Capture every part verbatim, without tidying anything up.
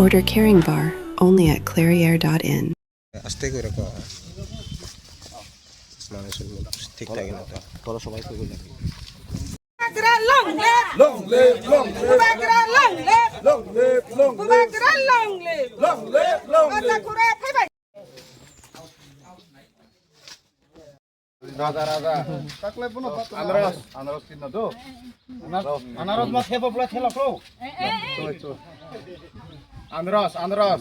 Order Caring Bar only at clairiere dot in. Aste kore ko. Mane sulu thik thak na to. Toro sobai koi koi lagi. Bubagra long live! Long live, long live. Bubagra long live! Long live, long live. Bubagra long live! Long live, long live. Ata kura phai bai. Raja, raja. Takle bono pato. Anaros, anaros kinno do. Anaros ma thebo pula thela kro. Choi, choi. Anaros, anaros.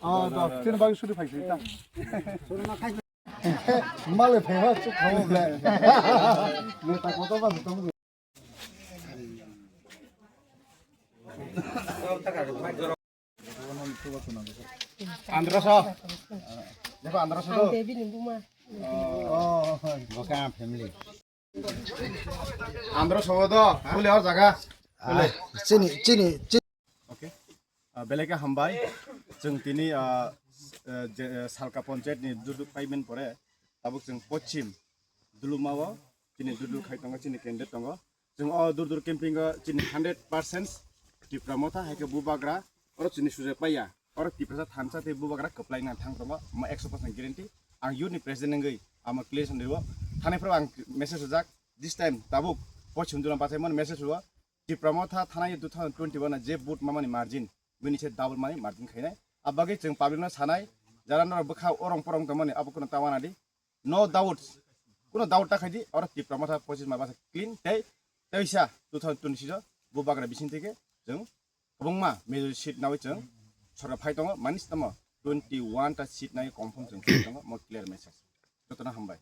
Ah, do, tin bagi suri phaisi ta. Male phaiwa chuk khamu ble. Neta koto ba tong. Androso. Dekho Androso do. Ang Devi ni buma. Oh, oh, oh. Boka family. Androso do. Bole or jaga. Ah, chini, chini, chini. Okay. Ah, belai khe hambai. Chwng tini, ah, eh, je, eh, Salka Panchayat ni durdur payment pore. Tabuk chwng Pochim Duluma o chini durdur khai tongo, chini candidate tongo. Chwng o durdur camping o chini hundred percent Tipra Motha hai khe Bubagra oro chini sujak paiya. Oro Tiprasa thansa tei Bubagra kwplai nang thang tongo. Mo ekso percent guarantee. Ang youth ni president wngwi amo clear sanwi o. Thani phuru ang message rijak. This time tabuk Pochim Duluma bachaimani message o. Tipra Motha thanai two thousand twenty-one je vote mamani margin, bini se double mani margin khainai. Abagwi chwng public no sanai, jara norok bwkha orong porong tongmani abo kuno ta wanadi. No doubt, kuno doubt ta khaidi, oro Tipra Motha pochis ma basa clean tei teisa two thousand twenty-six o Bubagra bising theke chwng kwbangma major seat nawi chwng sorkar phai tongo, mani sitamo twenty-one ta seat nai confirm chwng phai tongo, mo clear message. Jotono hambai.